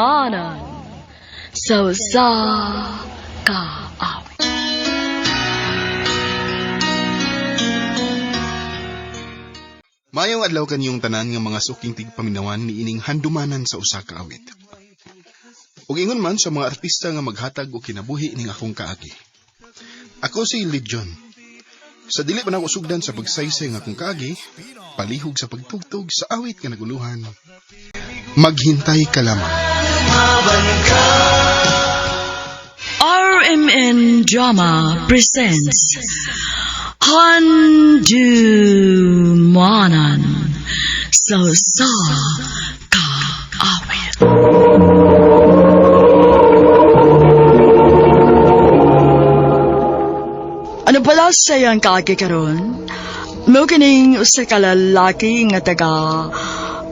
Handumanan sa usa ka awit. Maayong adlaw kaniyong tanan nga mga suking tigpaminawan niining handumanan sa usa ka awit. Ug ingon man sa mga artista nga maghatag og kinabuhi ning akong kaagi. Ako si Legion. Sa dili pa nako sugdan sa pagsaysay nga akong kaagi, palihog sa pagtugtog sa awit nga naguluhan. Maghintay ka lamang. RMN Drama presents Handumanan sa usa ka awit. Ano pala sayang kaagi karon? Mo kining usa ka lalaki nga taga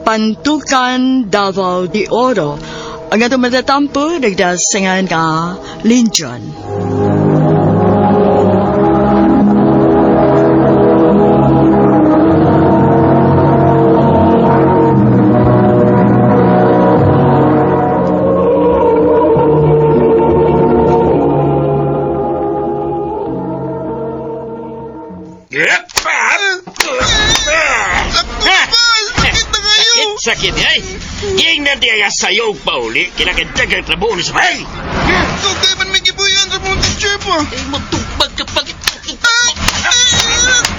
Pantukan, Davao de Oro. Ang atong matatampo nagdasingan nga Linjon. Sakit na kayo! Sakit, ay! Ingnan di ay sayo pauli, kinakadyagang trabaho ni sabay! Dugay man may gibuyan sa mong teacher po. Ay, magtubag kapag...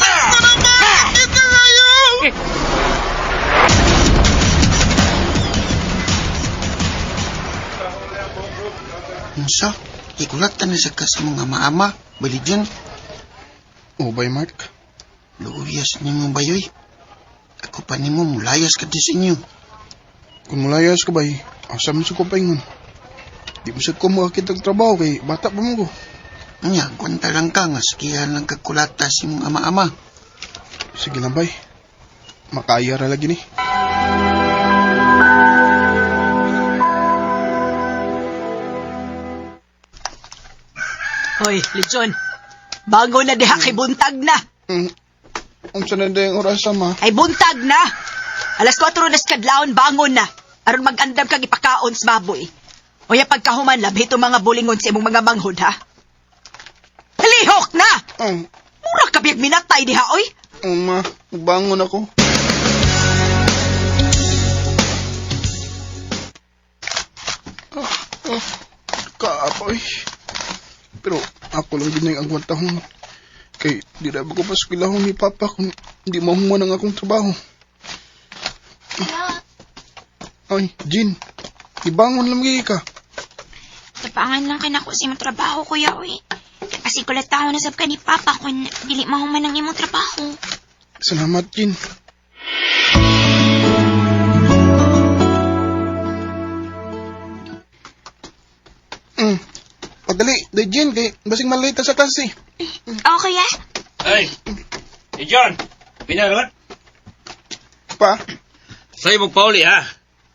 Sakit na kayo! Unsa? Ikulatan na sa ka sa mga maama, baligyan. Ubay, Mark. Luuyas nimo bayoy. Ako pa nimo mulayas ka di sa inyo. Kung mulayas ka bay, asa man sa ko paingon. Di mo sa ko makakita og trabaho kay bata pa mo ko. Nya, kwenta lang ka nga sigihan lang kakulata sa imong ama-ama. Sige lang bay. Makaya ra lagi ni. Hoy, Lejon. Bago na diha kay buntag na. Unsa na dayang oras ma? Ay buntag na. Alas 4 na sa kadlawon bangon na. Aron mag-andam kag ipakaon sa baboy. Unya pagkahuman labhi itong mga bulingon sa imong mga manghod ha. Lihok na! Mura ka biyag minatay diha oy. Ma, bangon ako. Kaapoy. Pero ako lang din ang agwantahon. Kay di ra ba ko paskwilahon ni Papa kung di mahuman ang akong trabaho. Ay, Jean. Ibangon lang gyud ka. Tapangan lang ka na ko sa imong trabaho, kuya, uy. Kasi kulatao na sab ka ni Papa kung dili mahuman ang imong trabaho. Salamat, Jean. Pagdali, day Jean, kay basing malate ta sa klase. Okay, ah. Ay! Eh, John! Pinalaman? Pa, Sa'yo magpauli, ha?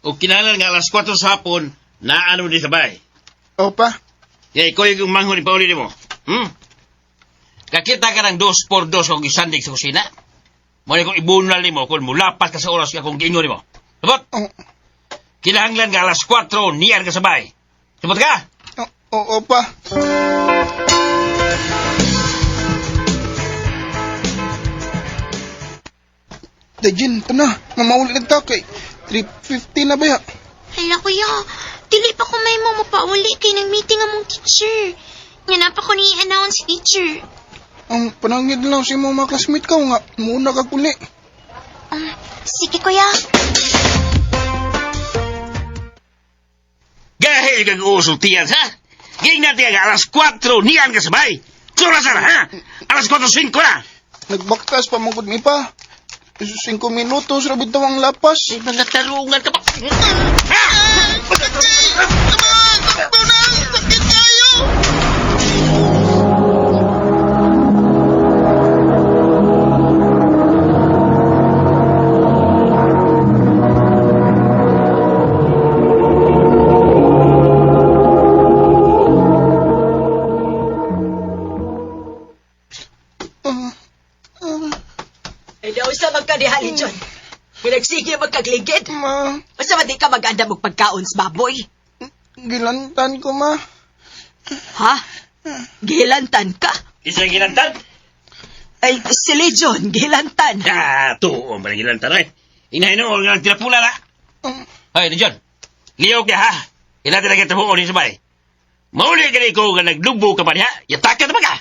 O kinahanglan nga alas 4 sa hapon, naano di sabay. o pa. Kaya ikaw yung manghod ni pauli mo. Hmm? Kakita ka ng 2x2 kung isandig sa kusina? Muna kong ibunal nimo kung mulapas ka sa oras ka kung giingon nimo. Sabot? O, Kinahanglan nga alas 4, niyan ka sabay. Sabot ka? o, o, pa. Day Jean, ito na. Mamauli na ta kay 3:50 na ba ya? Hala, kuya. Dili pa ko may mo mapauli kay nang meeting among teacher. Nga na pa ko ni announce teacher. Ang panangid lang sa imong mga classmate ka nga, muna ka kuli. Sige, kuya. Gahi kag usultiyan, ha? Gingnan tiya nga alas 4, niyan ka sabay. Sura sana, ha? Alas 4:05 na. Nagbaktas pa mangkod mi pa. 5 minutos ra bitaw ang lapas. Ay, mga tarungan ka pa. Ha? Sakto na! Sakit kayo! Ay nausa man ka diha, Lejon. Pinagsige magkagligid. Ma, Basta man di ka mag-andam og pagkaon sa baboy. Gilantan ko, ma. Ha? Gilantan ka? Isa gilantan? Ay, si Legion, gilantan. Ah, tuon pa gilantan ay. Inahin mo nga tinapula na. Hoy, Legion. Liyaw ka ha. Ila talaga trabaho ni sabay. Mauli ka ko nga naglubo ka pa niya. Yataka na ba ka?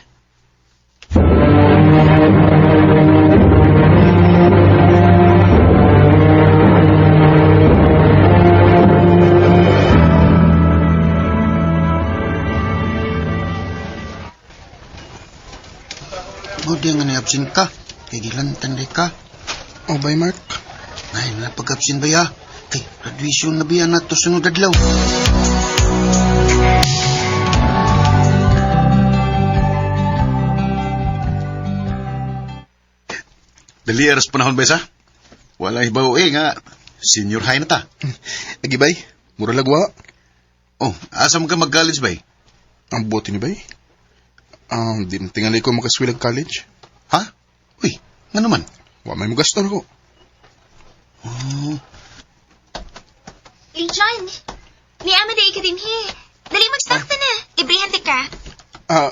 Buti nga ni-absent ka. Kay gilantan di ka. Oh, bye, Mark. Ay, na pag-absent ba ya? Kay graduation na biya na to sunod adlaw. Dali aras panahon ba sa? Wala hibaw eh nga. Senior high na ta. Agi, bay. Mura lagwa. Oh, asa mo ka mag-college bay? Ang buti ni bay. Di na tingali ko makaswilag college. Ha? Uy, nga naman. Wa may mugasto na ko. Oh, Legion, ni ama day ka din he. Dali mag-stock ta na. Librihan ti ka. Ah,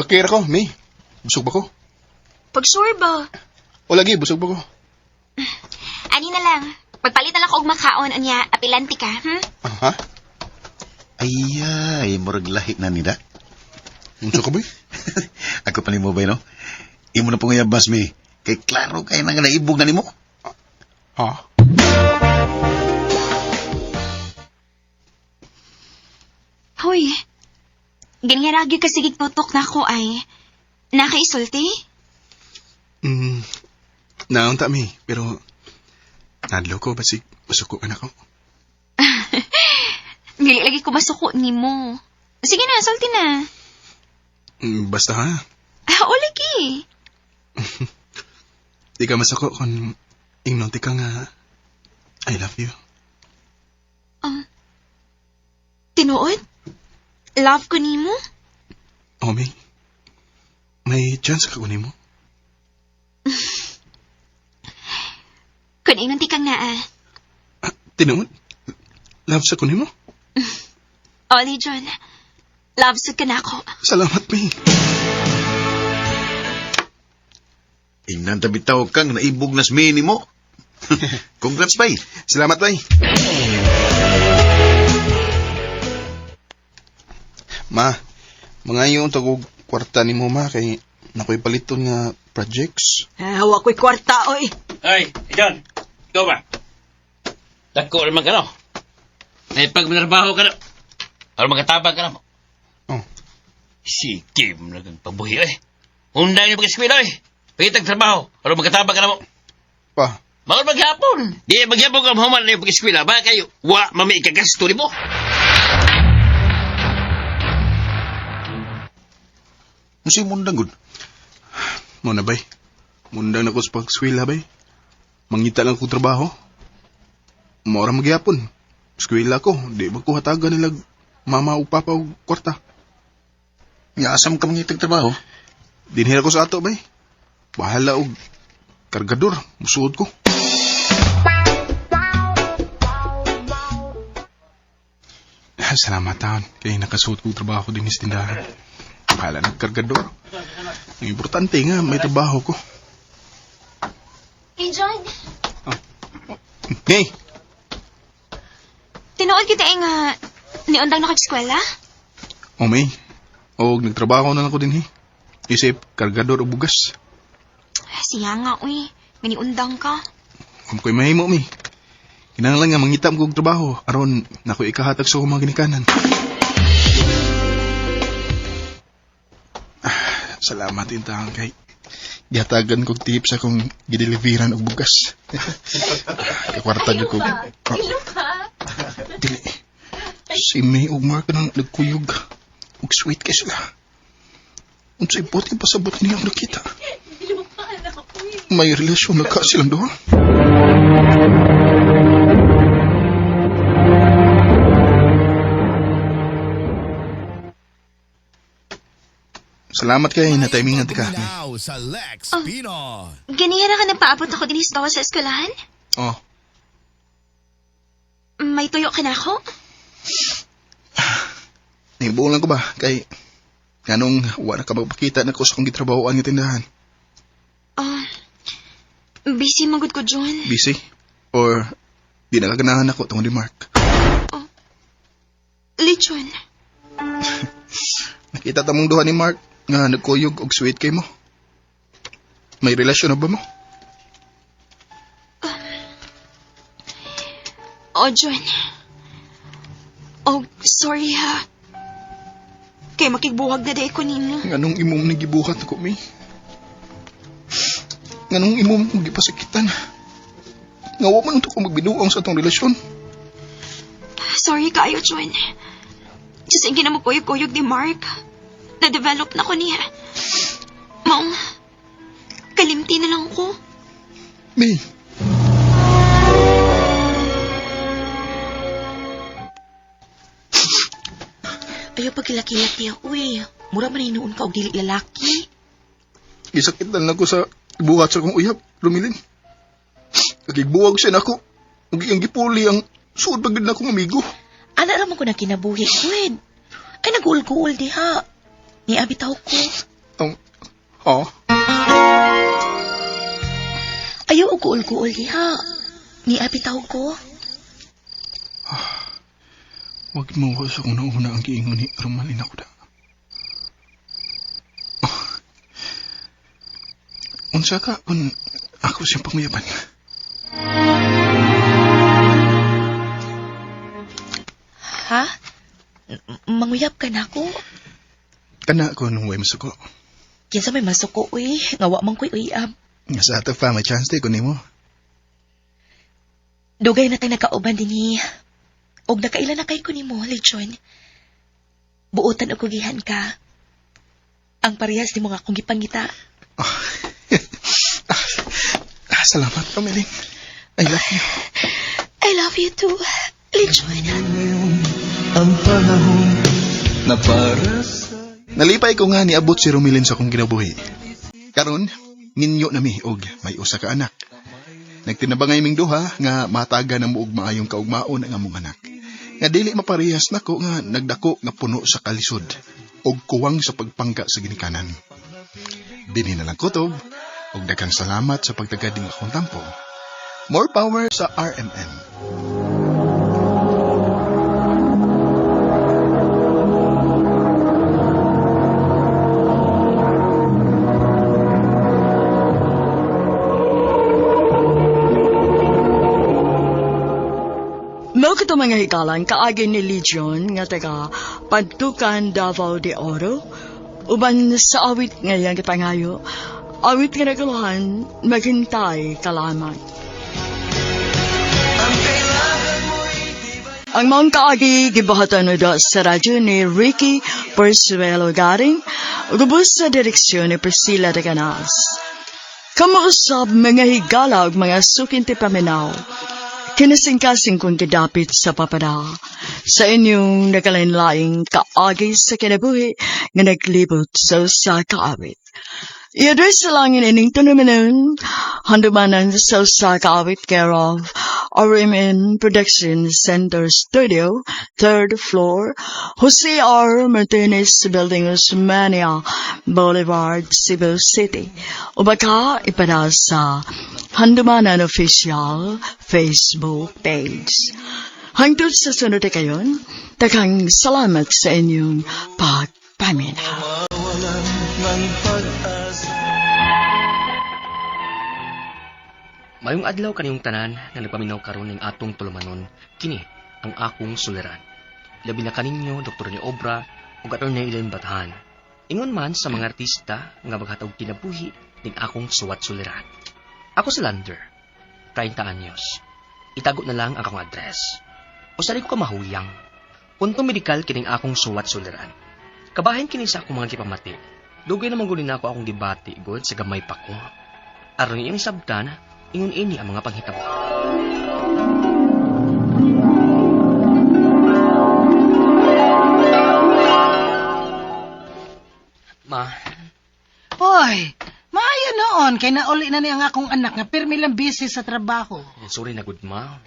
okay ra ko, May. Busog ba ko? Pag sure ba? O lagi, busog ba ko? Ani na lang. Magpalit na lang ko og makaon unya apilan ti ka, Ah, ha? ay, ay, murag lahi na nila. Unsa ka, bay? Ako pa nimo bay, no? Imo na pong iyabas, mi. Kay klaro kay na nga naibog na nimo. Ha? Hoy. Ganyan ka sige tutok na ako ay. Nakaisulti? Naunta, May. Pero, nadlo ko, basig, masuko ka na ko. Dili lagi ko masuko nimo. Sige na, sulti na. Basta ha, Ah, o lagi. di ka masako kung ingnon ka nga, I love you. Tinuod? Love ko nimo? Oh, May. May chance ka kunin mo. Kun ingnon ti kang naa. Ah, tinuod? Love sa kunin mo? Oli John. Love sud ka na ako. Salamat, May. Ingnan bitaw kang naibog na sa nimo. Congrats, bay. Salamat, Bay. Ma, mga yung tagog kwarta ni mo, ma, kay nakoy paliton nga projects. Eh, hawa ko'y kwarta, oy. Hoy, Legion. Ikaw ba? Dako naman ka no. May pagmanarbaho ka na. Aron magkatabang ka na mo. Oh. Sige mo na kang pabuhi eh. Unday niyo pag-eskwela eh. Pagitag trabaho. Aron magkatabang ka na mo. Pa, Mga maghapon. Di maghapon ka mahuman na yung pag-eskwela. Ba kayo? Wa mami ikagasto ni mo. Unsay mundang gud? mo na, bay. Mundang na ko sa pagskwela, bay. Mangita lang ko trabaho. Maura magyapon. Eskwela ko, di ba ko hatagan nila mama o papa og kwarta. Nga asam ka mangitag trabaho? Dinhira ko sa ato, bay. Bahala og kargador, musuod ko. Ah, salamat taon. Kay nakasuot kong trabaho din sa tindahan. Bahala ng kargador. Ang importante nga, may trabaho ko. Hey, John. Hey! Tinuod kita eh nga niundang na eskwela? O may, og nagtrabaho na lang ko din eh. Isip, kargador o bugas. Siya nga, uy. Miniundang ka. Kung ko'y mahimo, mi. Kinahanglan nga mangitam kog trabaho aron nako ikahatag sa akong mga ginikanan. Ah, salamat intahan kay gihatagan kog tip sa akong gideliveran og bugas. Kakwarta jud ko. Oh. Dili. Si May ug Mark nang nagkuyog ug sweet kay sila. Unsay buti pasabot nilang nakita. May relasyon na ka silang duha. Salamat kay na timingan ka. Now sa Lex Oh. Pino. Ganihira ka nagpaabot ako din sa sa eskwelahan? Oh, May tuyo ka na ako? Nahibuong lang ko ba? Kay, nganong wala ka magpakita na ko sa kong gitrabahoan nga tindahan. Busy magud ko, John. Busy? Or, di na kaganahan ako tungod ni Mark. Lechon. Nakita ta mong duha ni Mark nga nagkuyog og sweet kay mo. May relasyon na ba mo? Oh, John. Oh, sorry ha. Kay makigbuhag na day ko nimo. Nganong imong nagibuhat ako, mi? Nganong imong mong gipasakitan? Nga wa man unta ko magbinuang sa atong relasyon. Sorry kaayo, John. Just ang ginamukuyog-kuyog ni Mark. Na-develop na ko niya. Maong, kalimti na lang ko. Mi, Ayaw pagkilak-kilak niya, uy. Mura man hinuon ka og dili lalaki. gisakitan lang ko sa buhat sa akong uyab, Lumilin. Nagigbuwag siya nako. Ug iyang gipuli ang suod pa gid na akong amigo. Ana ra man ko na kinabuhi, Gwen. Ay, nag-uul-guul diha. Niabi taw ko. Ang, ha? Ayaw og guul-guul diha. Niabi taw ko. Wag mo ko sa kung nauna ang giingon ni Romalin ako da. Oh. Unsa ka kung ako siyang panguyaban? Ha? Manguyab ka na ko. Kana ko nung way masuko. Kinsa may masuko, uy. Nga wa man ko'y uyab. Nga sa ato pa, may chance day ko nimo. Dugay na tayo nagkauban dinhi. Og nakaila na kay ko nimo, Lechon. Buotan og kugihan ka. Ang parehas nimo nga akong gipangita. Oh. Ah, salamat, Romelin. I love you. I love you too, Lechon. Nalipay ko nga niabot si Romilin sa akong kinabuhi. Karon, ninyo na mi og may usa ka anak. Nagtinabangay ming duha nga mataga na mo og maayong kaugmaon ang among anak. Nga dili maparehas nako nga nagdako nga puno sa kalisod og kuwang sa pagpangka sa ginikanan. Dinhi na lang kutob og daghang salamat sa pagtagad ning akong tampo. More power sa RMN. Mao kato mga higalan kaagi ni Legion nga taga Pantukan, Davao de Oro. Uban sa awit nga iyang gipangayo, awit nga naguluhan, maghintay ka lamang. Ang maong kaagi gibuhatan na sa radyo ni Ricky Persuelo Garing, ug ubos sa direksyon ni Priscilla de Canas. Kamausab mga higala ug mga sukinti paminaw. Kinasingkasing kong gidapit sa papada sa inyong nagalain-laing kaagi sa kinabuhi nga naglibot sa usa ka awit. I-address sa langin ining tunumanon, handumanan sa usa ka awit care of RMN Production Center Studio, 3rd floor, Jose R. Martinez Building, Osmania Boulevard, Cebu City. O baka ipada sa Handumanan Official Facebook page. Hangtod sa sunod na kayon, daghang salamat sa inyong pagpaminaw. Mayong adlaw kaniyong tanan nga nagpaminaw karon ning atong tulumanon, kini ang akong suliran. Labi na kaninyo Dr. ni Obra ug Attorney Elaine Bathan. Ingon man sa mga artista nga maghatag kinabuhi ning akong suwat suliran. Ako si Lander, 30 anyos. Itago na lang ang akong address. Usari ko ka mahuyang. Punto medikal kining akong suwat suliran. Kabahin kini sa akong mga gipamati. Dugay naman gud na ako akong gibati god sa gamay pa ko. Aron iyong sabtan, ingon ini ang mga panghitabo. Ma, Hoy, maayo noon kay nauli na ni ang akong anak nga pirmi lang busy sa trabaho. Sorry na good ma.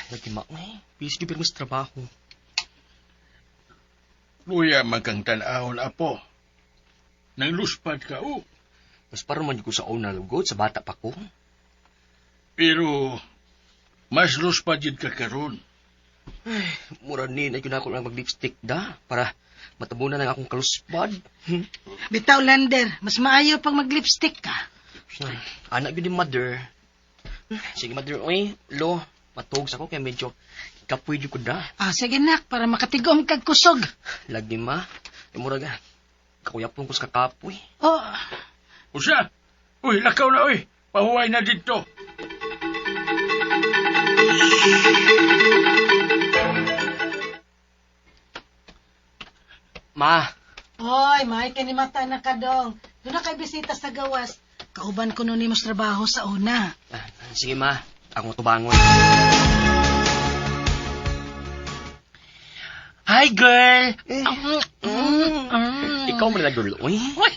Lagi ma, eh, busy gyud pirmi sa trabaho. Luya man kang tan-awon, apo. Nang luspad ka, oh. Mas parang man ko sa una lugod, sa bata pa ko. Pero, mas luspad yun ka karon. Ay, mura ni na yun ako lang mag-lipstick da para matabunan ang akong kaluspad. Bitaw, Lander, mas maayo pag mag-lipstick ka. Ay, anak yun ni mother. Sige, mother, oy, lo, matug sa ko kaya medyo kapoy ko da. Ah, sige nak, para makatigom kag kusog. Lagi ma, ay mura ga, kakuyapon ko sa kakapoy. Oh. Usa, uy, lakaw na, uy. Pahuway na dito. Ma. Hoy, maay kani mata na ka dong. Doon na kay bisita sa gawas. Kauban ko nun nimo sa trabaho sa una. Ah, sige ma, akong tubangon. Hi, girl! Ikaw man na, girl, uy. Uy,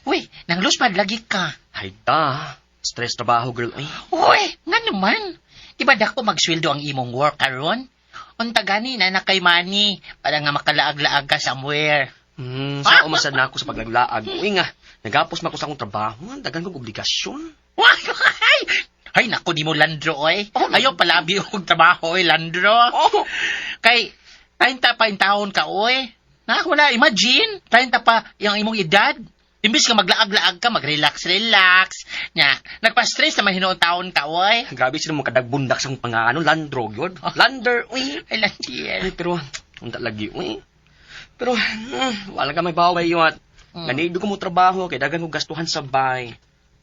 uy, nang luspad lagi ka. Hay ta, stress trabaho, girl, uy. Uy, nga naman. Di ba dako magsweldo ang imong work karon? Unta gani na na kay money para nga makalaag-laag ka somewhere. Sa umasad na ako sa paglaglaag. Uy nga, nagapos man ko sa akong trabaho. Ang dagan kong obligasyon. Uy, ay, ay nako di mo Landro oy. Ayaw palabi og trabaho oy Landro. Oh. Kay 30 pa in taon ka oy. Na wala imagine 30 pa yung imong edad. Imbis ka maglaag-laag ka, mag-relax, relax. Nya, nagpa-stress na mahinoon taon ka, oy. Grabe sila mo kadagbundak sa akong pangano. Landro, yun. Lander, uy. Ay, Landier. Ay, pero, unta lagi, uy. Pero, wala ka may baway yun. At, Ganido ko mo trabaho, kay dagan ko gastuhan sa bay.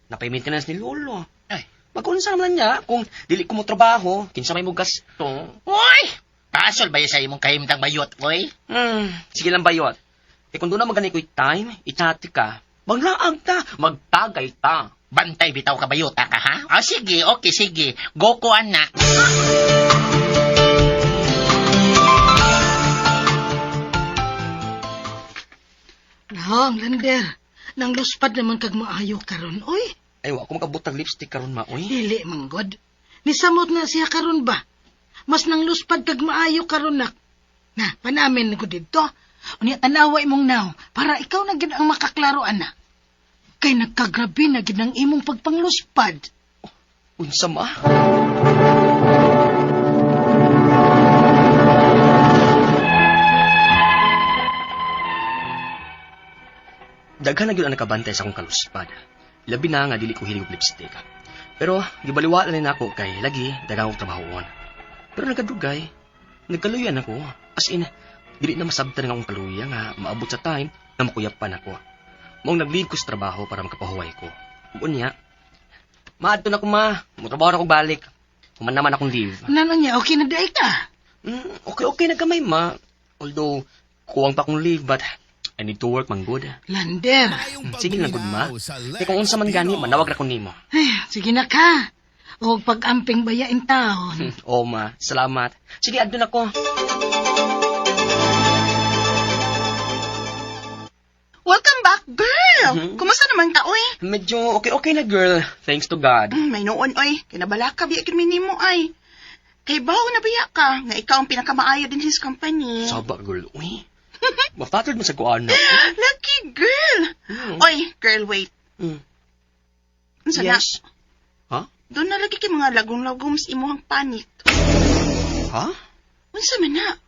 Napay maintenance ni Lolo. Ay. Mag-unsa naman niya kung dili ko mo trabaho, kinsa may mo gasto. Uy! Pasol ba yun sa imong kahimtang bayot, oy? Sige lang bayot. Eh kung doon na magani ko'y time, itati ka. Maglaag ta, magtagay ta. Bantay bitaw ka bayot, ka ha? Ah, sige, okay, sige. Go ko, anak. Nahong, Lander, nang luspad naman kag maayo karon, oy. Ay, wa ko makabutag lipstick karon ma, oy. Dili, manggod. Nisamot na siya karon ba? Mas nang luspad kag maayo karon nak. Na, panamin ko didto. Unya tanawa imong naw para ikaw na gid ang makaklaro ana. Kay nagkagrabe na gid ang imong pagpangluspad. Unsa ma? Daghan na gyud ang nakabantay sa akong kaluspad. Labi na nga dili ko hilig og lipstick. Pero gibaliwala ni nako kay lagi daghang akong trabahoon. Pero nagkadugay, nagkaluyan ako. As in, dili na masabtan ang akong kaluya nga maabot sa time na makuyapan ako. Maong nag-leave ko sa trabaho para makapahuway ko. Unya, maadto na ko ma, motrabaho na ko balik. Human naman akong leave. Nano niya, okay na day ka? Okay, okay na gamay ma. Although, kuwang pa akong leave but I need to work man good. Lander. Sige lang good ma. Kaya kung unsa man gani, manawag ra ko nimo. Ay, sige na ka. O pag-amping bayain taon. Oo ma, salamat. Sige, adto na ko. Welcome back, girl! Kumusta naman ka, oy? Medyo okay-okay na girl. Thanks to God. May noon, oy. Kinabala ka, biya kami mo, ay. Kay bawo na biya ka, nga ikaw ang pinakamaayo din sa company. Saba girl, uy. Maflattered mo sa kuan na. Lucky girl! Oy, girl, wait. Unsa na? Yes. Ha? Doon na lagi kay mga lagong-lagom sa imuhang panit. Ha? Unsa man na?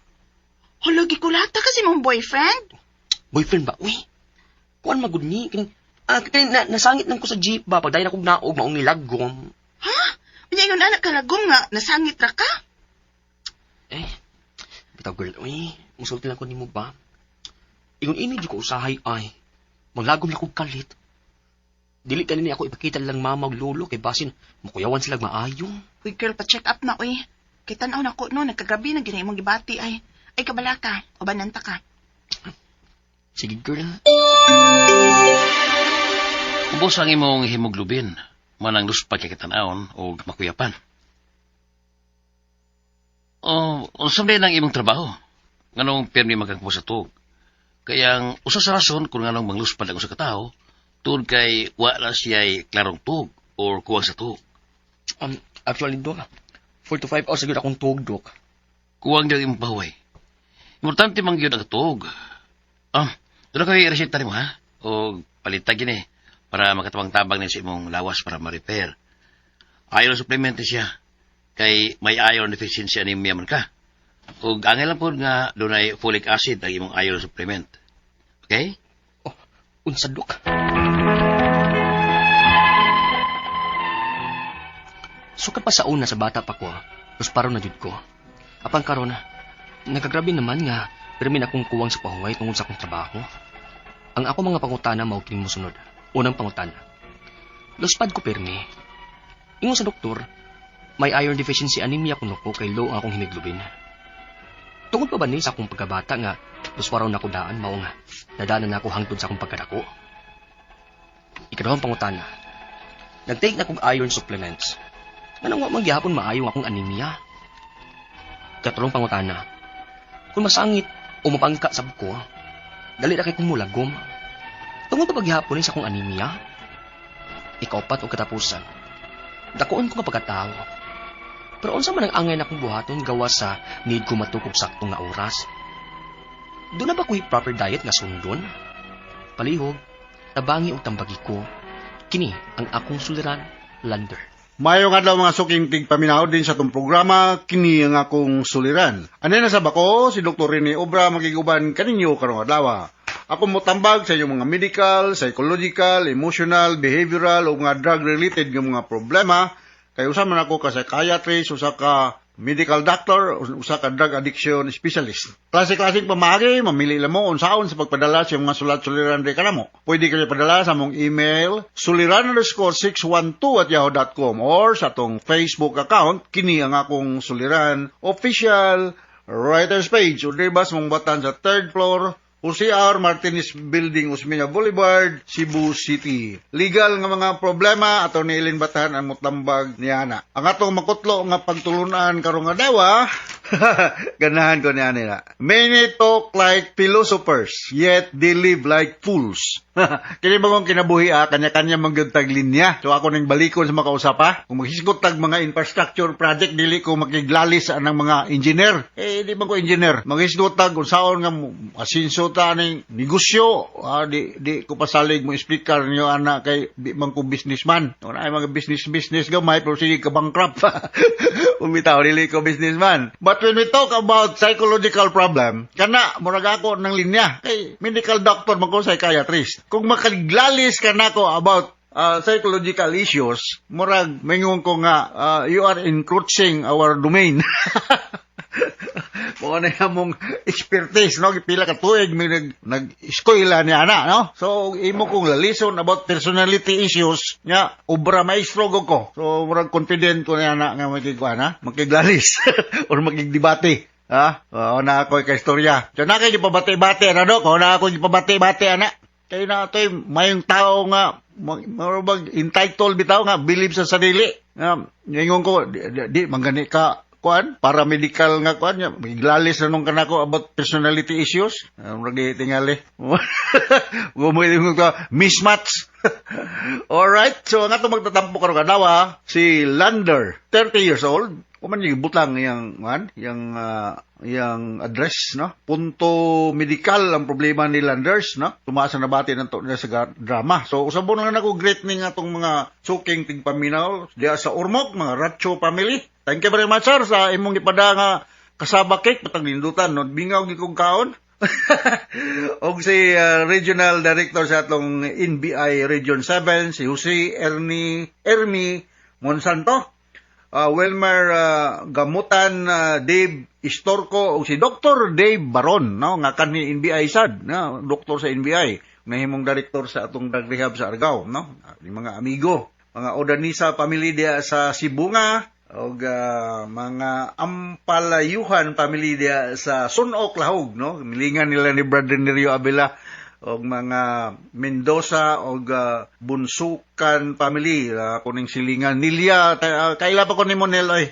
Hala, gikulata kasi mong boyfriend? Boyfriend ba? Uy. Kuan magud ni. Kini, kini na, nasangit lang ko sa jeep ba. Pag dahil akong naog, maong nilagom. Ha? Unya ingon anak kalagom nga, nasangit ra ka? Eh, bitaw girl, uy. Musulti lang ko nimo ba? Ingon ini ko usahay ay. Maglagom lang kong kalit. Dili tani ni ako ipakita lang mama ug lolo kay basin mukuyawan sila maayo. Uy, girl, pa-check up na, uy. Kay tan-aw na ko, no, nagkagrabi na gina imong gibati, ay. Ay, kabala ka, o bananta ka. Sige, girl. Ubos ang imong hemoglobin, manang luspad kay kitan-awon o makuyapan. O, unsa man ang imong trabaho? Nganong pirmi magkangpo sa tuog? Kaya ang usa sa rason kung nganong mangluspad ang usa ka tawo, tungod kay wala siya'y klarong tuog or kuwang sa tuog. Actually, Dok, 4 to 5 hours siguro akong tuog, Dok. Kuwang gyud imong pahuway. Importante man gyud ang tuog. Oh, doon ko yung reseta nimo, ha? O palitag gini para makatabang-tabang ni sa imong lawas para ma-repair. Iron supplement ni siya. Kay may iron deficiency anemia man ka. O angay lang po nga dunay folic acid ang imong iron supplement. Okay? Oh, unsa, Dok? Sukad pa sa una sa bata pa ko, lusparo na jud ko. Apan karon, nagagrabe naman nga pirmi na akong kuwang sa pahuway tungod sa akong trabaho. Ang ako mga pangutana mao kining mosunod. Unang pangutana. Luspad ko pirmi. Ingon sa doktor, may iron deficiency anemia kuno ko kay low ang akong hemoglobin. Tungod pa ba ni sa akong pagkabata nga lusparaw na ko daan mao nga nadaanan na ako hangtod sa akong pagkadako? Ikaduhang pangutana. Nag-take na kog iron supplements. Nganong wa man gihapon maayo ang akong anemia? Katulong pangutana. Kung masangit o mapangka sab ko, dali ra kay kong mulagom. Tungod pa paghihapon ni sa akong anemia? Ikaupat o katapusan. Dakoon ko nga pagkatao. Pero unsa man ang angay na akong buhaton gawas sa need ko matukog sakto nga oras? Doon na ba ko'y proper diet nga sundon? Palihog, tabangi og tambagi ko. Kini ang akong suliran, Lander. Maayong adlaw, mga suking tigpaminaw din sa atong programa, kini ang akong suliran. Anay na sa bako, si Dr. Rene Obra makiguban kaninyo karong adlaw. Ako motambag sa inyong mga medical, psychological, emotional, behavioral o mga drug-related nga mga problema. Kay usa man ako ka psychiatrist, usa ka medical doctor, usa ka drug addiction specialist. Klase-klaseng pamaagi, mamili lang mo unsaon sa pagpadala sa mga sulat suliran di kanamo. Pwede kayo padala sa among email suliran_612@yahoo.com or sa atong Facebook account, kini ang akong suliran official writers page, o diri mong batan sa third floor, Jose R. Martinez Building, Osmeña Boulevard, Cebu City. Legal nga mga problema, ato ni Ilin Batahan ang mutambag niya na. Ang atong makutlo nga pagtulunan karong adlaw, ganahan ko niya nila. "Many talk like philosophers, yet they live like fools." Kini bagong kinabuhi ah, kanya-kanya man gyud tag linya. So ako ning balikon sa makausap ha. Kung maghisgot tag mga infrastructure project, dili ko makiglalis anang mga engineer. Eh, di man ko engineer. Maghisgot tag unsaon nga asinso ta ning negosyo, ah, di ko pasalig mo explicar niyo ana kay di man ko businessman. Una ay mga business business gamay pero sige ka bankrupt. Umitaw, dili ko businessman. But when we talk about psychological problem, kana murag ako ng linya. Kay medical doctor man ko, psychiatrist. Kung makaglalis ka nako about psychological issues, murag mingon ko nga you are encroaching our domain. Mao na among expertise, no? Pila ka tuig may nag-eskwela niya ana, no? So, imo kong lalison about personality issues, nya, obra maestro ko ko. So, murag confident ko niya na nga makigkuan, ha? Makiglalis or makigdebate. Ha? Oo na ako kay istorya. So, na kayo pabati-bati, ano, no? Kung na ako pabati-bati, ana. Kaya na ito'y mayong tao nga, murag entitled bitaw nga, believe sa sarili. Nga, ingon ko, di manggani ka, kuan, paramedical nga kuan, nya, miglalis na nung kanako about personality issues. Murag di tingali. Gumuhin ko, mismatch. Alright, so ang ato magtatampo karon adlaw, si Lander, 30 years old. Kuman yung butang yang kuan, yang address, no? Punto medical ang problema ni Landers, no? Tumaas na nabati ng to niya sa drama. So usabon lang nako great ning atong mga suking tigpaminaw diya sa Ormoc, mga Racho family. Thank you very much, sir, sa imong gipada nga cassava cake, patang nindutan, no? Bingaw gyud kong kaon. Og si Regional Director sa atong NBI Region 7, si Jose Ernie Ermi Monsanto, Wilmer Gamutan, Dave Istorco ug si Dr. Dave Baron, no, nga kanhi NBI sad, no, doktor sa NBI, nahimong director sa atong drug rehab sa Argao, no, yung mga amigo, mga Odanisa family diya sa Sibonga og mga Ampalayuhan family diya sa Sunok, Lahug, no, milingan nila ni Brother Nerio Abela, og mga Mendoza og Bunsukan family, kuning silingan Nilia, kaila pa ko nimo, Nel, oy.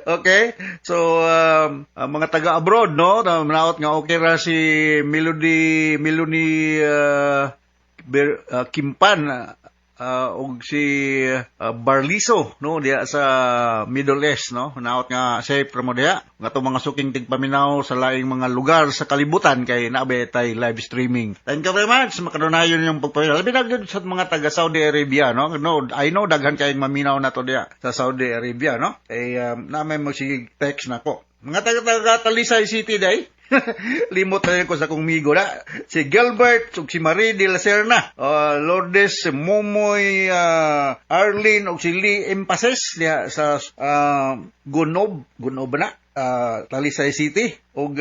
Okay? So, ang mga taga-abroad, no? Na manaot nga okay ra si Melody, Melody Kimpan. og si Barliso, no, diha sa Middle East, no. Naot nga safe ra mo diha. Nga atong mga suking tigpaminaw sa laing mga lugar sa kalibutan kay naa tay live streaming. Thank you very much. Makadunayon yung pagpaminaw. Labi na gyud sa mga taga Saudi Arabia, no. No, I know daghan kayong maminaw na to diha sa Saudi Arabia, no. Kay na may magsigig text nako. Mga taga-taga Talisay City day. Limot na ko sa kong migo na. Si Gilbert ug si Marie de la Serna, Lourdes Momoy, Arlene ug si Lee Empases diha sa Gunob, Gunob na, Talisay City ug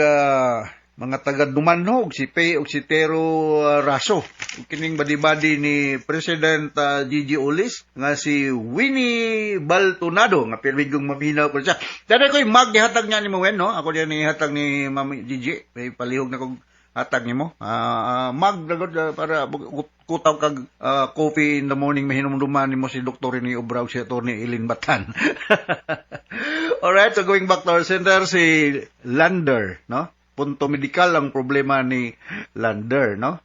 mga taga Dumanhog, si Pay ug si Tero Raso. Ug kining badi-badi ni President Gigi Ulis nga si Winnie Baltonado nga pirmi kong maminaw ko siya. Dada ko'y mag gihatag niya ni mo, Wen, no? Ako diyan ni hatag ni Mami Gigi. May palihog na kong hatag nimo. Mag dagod para kutaw kag coffee in the morning, mahinumduman nimo si Dr. Rene Obra ug si Atty. Ilin Batan. Alright, so going back to our center, si Lander, no? Punto medikal ang problema ni Lander, no?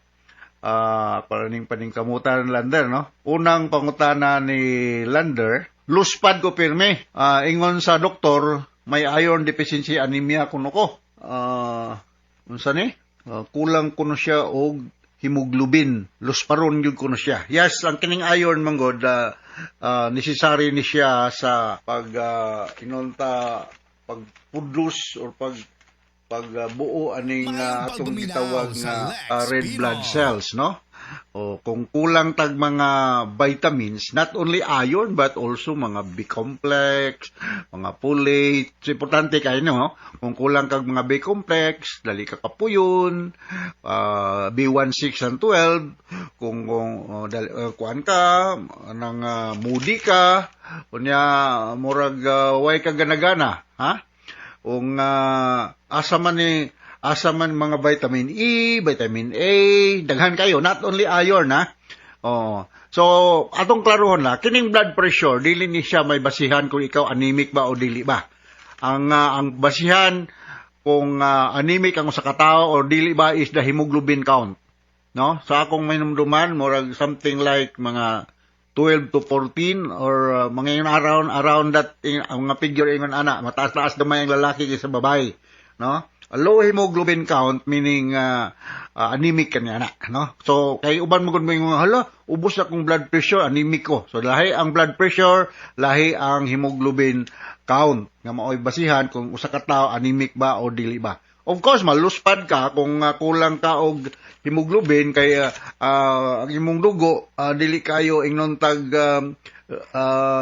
Para ning paningkamutan Lander, no? Unang pangutana ni Lander, "Luspad ko pirmi. Ingon sa doktor, may iron deficiency anemia kuno ko." Unsa ni? Kulang kuno siya og hemoglobin. Lusparon gyud kuno siya. Yes, ang kining iron manggod necessary ni siya sa pag inonta pagpudlos or pagbuo aning atong gitawag nga red blood cells, no? O kung kulang tag mga vitamins, not only iron but also mga B complex, mga folate. So, importante kayo, no? Kung kulang kag mga B complex, dali ka kapuyon, B1, 6 and 12, kung oh, dali, kuan ka, nang moody ka, unya murag way ka ganagana, ha? Kung asa man mga vitamin E, vitamin A, daghan kayo, not only iron, ha. Oh. So, atong klarohon la, kining blood pressure dili ni siya may basihan kung ikaw anemic ba o dili ba. Ang basihan kung anemic ang usa ka tawo or dili ba is the hemoglobin count. No? Sa akong mainumduman, murag something like mga 12 to 14 or mga yun around that ang mga figure ingon ana, mataas-taas gamay ang lalaki kaysa babae, no? A low hemoglobin count meaning anemic kanya na, no? So kay uban mo gud mo, "Hala, ubos akong blood pressure, anemic ko." So lahi ang blood pressure, lahi ang hemoglobin count nga maoy basihan kung usa ka tawo anemic ba o dili ba. Of course, maluspad ka kung kulang ka og hemoglobin kay ang imong dugo dili kayo ingnon tag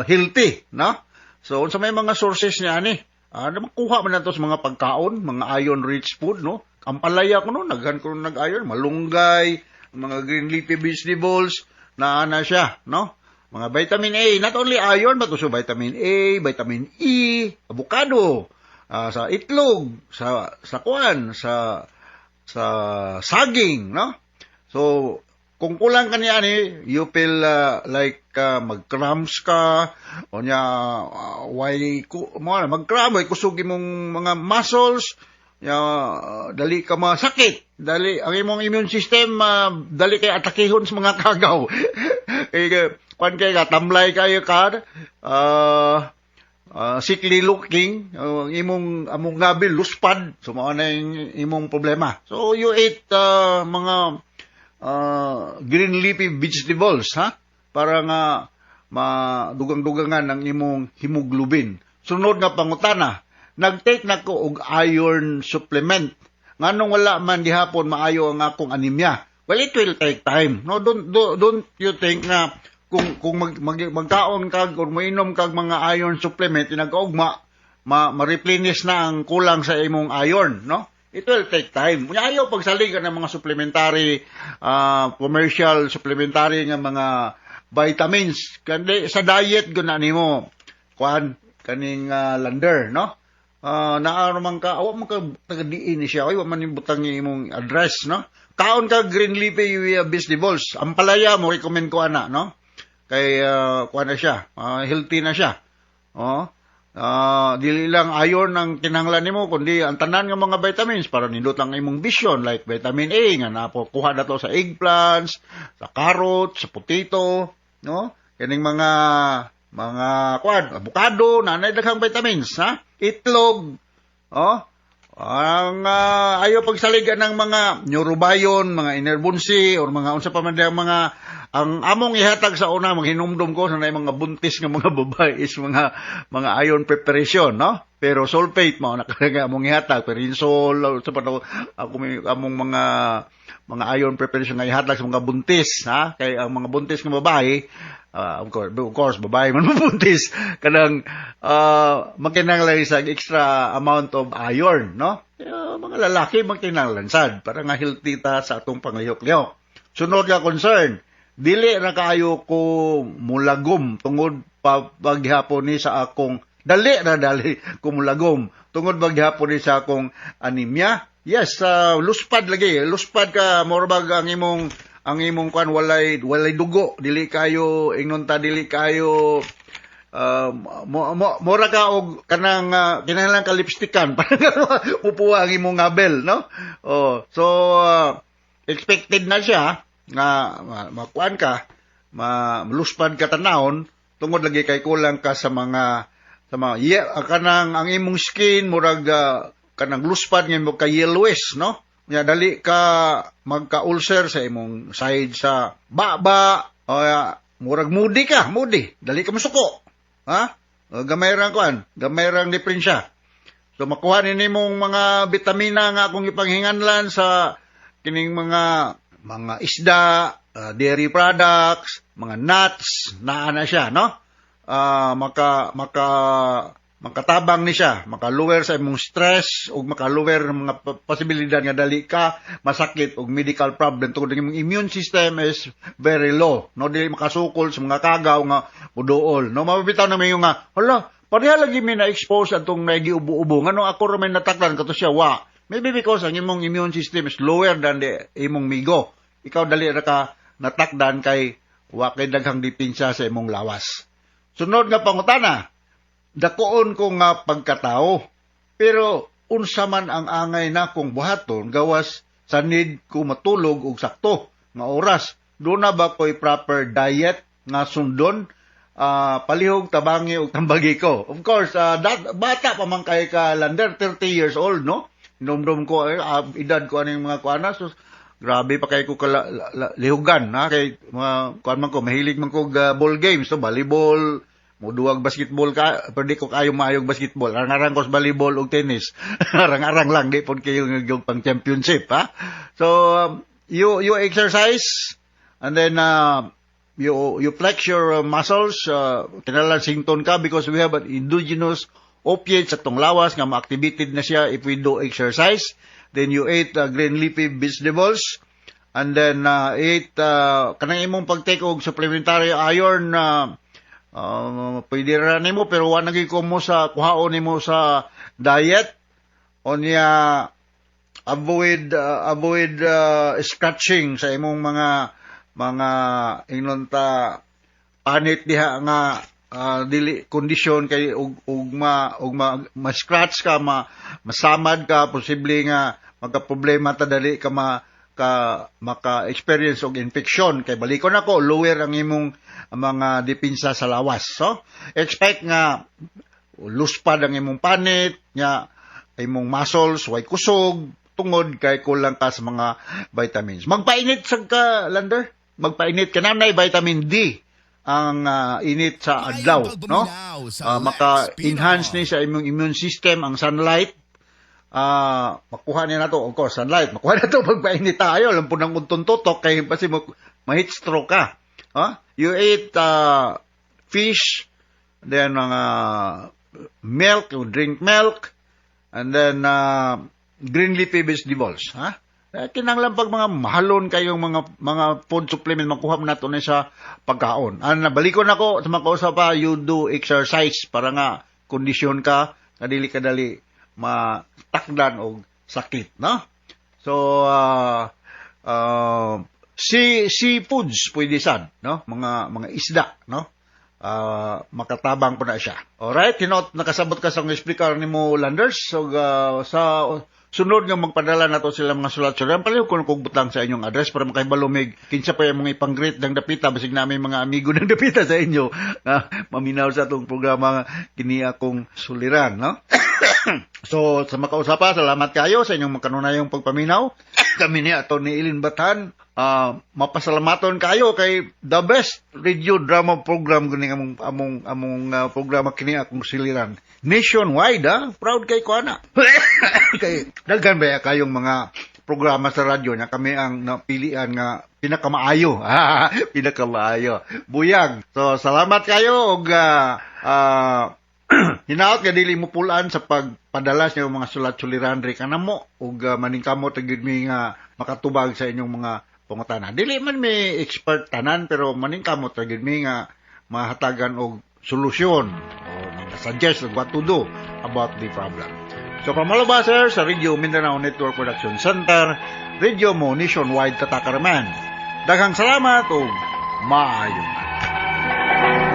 healthy, no? So unsa may mga sources niya ani? Makuha man nato sa mga pagkaon, mga iron rich food, no? Ang palaya ko no, naghan ko nag-iron, malunggay, mga green leafy vegetables, na ana siya, no? Mga vitamin A, not only iron but also vitamin A, vitamin E, avocado, sa itlog, sa kuan, sa saging, no? So, kung kulang ka niya ni, you feel like mag-cramps ka, o niya, why, mo na, mag-cramp, way kusog imong mga muscles, nya, dali ka masakit, dali, ang imong immune system, dali kay atakihon sa mga kagaw. Eh, kuan kay ka, tamlay kayo ka, sickly looking, imong among ngabi luspad, so mao na yung imong problema. So you ate mga green leafy vegetables, ha? Para nga madugang-dugangan ang imong hemoglobin. Sunod nga pangutana, "Nag-take na ko og iron supplement. Nganong wala man gihapon maayo ang akong anemia?" Well, it will take time. No, don't you think na kung magkaon kag or moinom kag mga iron supplement, inagaugma ma-replenish na ang kulang sa imong iron, no? It will take time. Unya ayaw pagsalig ng mga supplementary, commercial supplementary nga mga vitamins. Kandi sa diet gyud na nimo kuan kaning lander, no? Naa man ka, awa man ka taga diin ni siya, ay wa man ni butang imong address, no? Kaon ka green leafy vegetables. Ampalaya mo recommend ko ana, no? Kay kuan na siya, healthy na siya. Oh. Dili lang iron ang kinahanglan nimo kundi ang tanan nga mga vitamins para nindot lang imong vision, like vitamin A nga napo kuha na to sa eggplants, sa carrots, sa potato. no? Kining mga kuan, avocado, nanay daghang vitamins, ha? Itlog, oh. Ang ayo pagsaligan ng mga neurobion, mga Enervon-C or mga unsa pa man diyang mga ang among ihatag sa una, maghinumdum ko sa mga buntis nga mga babae is mga iron preparation, no? Pero sulfate mao na nga among ihatag, Ferinsol, sa pa ako may among mga iron preparation nga ihatag sa mga buntis, ha? Kay ang mga buntis nga babae, of course, babae man mabuntis, kanang magkinahanglan sa extra amount of iron, no? Mga lalaki magkinahanglan sad para nga healthy ta sa atong panglihok-lihok. Sunod nga concern, dili ra kaayo ko mulagom tungod pa paghapon ni sa akong, dali ra dali ko mulagom tungod paghapon ni sa akong anemia. Yes, luspad lagi, luspad ka, mura bag ang imong kwan walay dugo, dili kayo ingnon ta, dili kayo mo, mura ka og kanang kinahanglan ka lipstickan para mupuwa ang imong ngabel, no? Oh, so expected na siya nga makuan ka, maluspad ka tanawon tungod lagi kay kulang ka sa mga yeah, kanang ang imong skin murag kanang luspad nga mo ka yellowish, no? Nya dali ka magka-ulcer sa imong side sa baba o murag moody ka, moody, dali ka masuko, ha? Gamay rang kuan, gamay rang diferensya. So makuha ni nimong mga bitamina nga akong ipanghinganlan sa kining mga isda, dairy products, mga nuts, naa na siya, no? Maka maka makatabang ni siya, maka-lower sa imong stress ug maka-lower ng mga posibilidad nga dali ka masakit og medical problem tungod ang imong immune system is very low, no? Dili makasukol sa mga kagaw nga muduol, no? Mabitaw na mayo nga, hala, pareha lagi mi na-expose atong nagiubo-ubo, ngano ako ra may nataklan kato siya wa? Maybe because ang imong immune system is lower than the imong migo. Ikaw dali ra ka natakdan kay wa kay daghang depensa sa imong lawas. Sunod nga pangutana, dakoon ko nga pagkatao. Pero unsa man ang angay nakong buhaton gawas sa need ko matulog og sakto nga oras? Duna ba ko'y proper diet nga sundon? Palihog tabangi og tambagi ko. Of course, bata pa man kay ka, Lander, 30 years old, no? Hinumdum ko, eh, edad ko aning mga kuana. So, grabe pa kay ko kala, lihugan, ha? Kay, mga, kuan man ko, mahilig man ko ball games, so, volleyball, muduwag basketball ka, pero di ko kayo maayog basketball. Arang-arang ko sa volleyball ug tennis. Arang-arang lang, di pod kayo yung pang championship, ha? So, you exercise, and then, you flex your muscles, kinahanglan sington ka because we have an endogenous opiate sa tong lawas nga ma-activated na siya if we do exercise. Then you ate green leafy vegetables, and then eat kanang imong pag-take og supplementary iron, pwede ra nimo pero wa na gyud ko mo sa kuhaon nimo sa diet. Unya avoid scratching sa imong mga ingnon ta panit diha nga dili kondisyon kay ug ma, ma-scratch ka, masamad ka, posible nga magka problema ta, dali ka ma ka maka-experience og infection kay balikon ako, lower ang imong mga depensa sa lawas. So expect nga luspad ang imong panit nya imong muscles way kusog tungod kay kulang ka sa mga vitamins. Magpainit sad ka, Lander, magpainit ka na vitamin D ang init sa adlaw, no? Maka-enhance ni sa imong immune system ang sunlight. Makuha ni nato, of course, sunlight. Makuha nato pagpainit tayo, alam po ng untong tutok kay basi mo ma-heat stroke ka. Ha? You ate fish, then mga milk, you drink milk, and then green leafy vegetables, ha? Eh, kinahanglan pag mga mahalon kayong mga food supplement makuha mo nato na sa pagkaon. Ano, balikon ako sa makausap pa, you do exercise para nga kondisyon ka, kadili kadali matakdan og sakit, no? So, seafoods pwede sad, no? Mga isda, no? Makatabang po na siya. Alright, hinot nakasabot ka sa akong explicar nimo, Landers. So, sa Sunod nga magpadala nato sila mga sulat sulat. Palihog ko kog butang sa inyong address para makahibalo mig kinsa pa yung mga ipang-greet ng dapita, basig namin mga amigo ng dapita sa inyo nga maminaw sa atong programa kini akong suliran, no? So, sa makausapa, salamat kayo sa inyong makanunayong pagpaminaw. Kami ni ato ni Ilin Batan, mapasalamaton kayo kay the best radio drama program kini among among among programa kini akong suliran. Nationwide, ah. Proud kay ko ana. Kay daghan ba kayong mga programa sa radyo na kami ang napilian nga pinakamaayo. Pinakamaayo. Buyag. So, salamat kayo og hinaot nga dili mo pulaan sa pagpadala sa inyong mga sulat-suliran diri kanamo ug maningkamot gyud mi nga makatubag sa inyong mga pangutana. Dili man mi expert tanan, pero maningkamot ra gyud mi nga mahatagan og solusyon o mga suggest what to do about the problem. So from all of us here sa Radio Mindanao Network Production Center, Radio mo nationwide tatakaraman. Daghang salamat ug maayong adlaw.